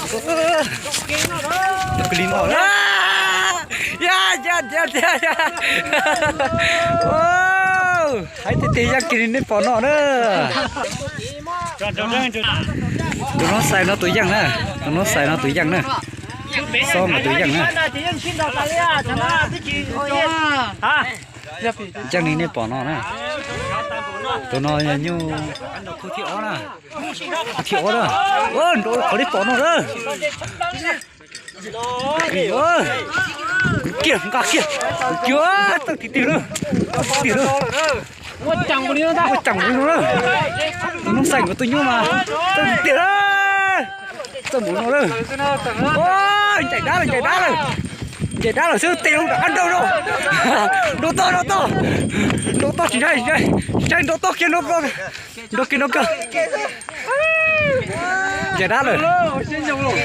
Tus kws li no na. Ya, ya, ya, ya, ya. Hais tiag tiag, yaj kiag li nej pom no na. Tus no xais no tus yaj na. Tus no xais no tus yaj na. Xob mas tus yaj na. Yaj li nej pom no na. Tus no nyuj, kuv thib ob na. Kuv thib ob na. Qhov nej pom no na. Kuv kiag, nqa kiag. Kuv kiag, tawj tiag tiag na. Tawj tiag tiag na. Ua tseem li no na. Tus no xais nkawd tus nyuj mas tawj tiag tiag na. Txawj mus no lawm. Ncaim dab lawm, ncaim dab lawm. Ncaim dab lawm xwb, tes loo rov qab nrau no. Nrau toj, nrau toj. Nrau toj tsis ntshai, tsis ntshai, tsis ntshai, nrau toj kiag, nrau toj. Nrau kiag, nrau kiag. Ncaim dab lawm. Ncaim dab lawm.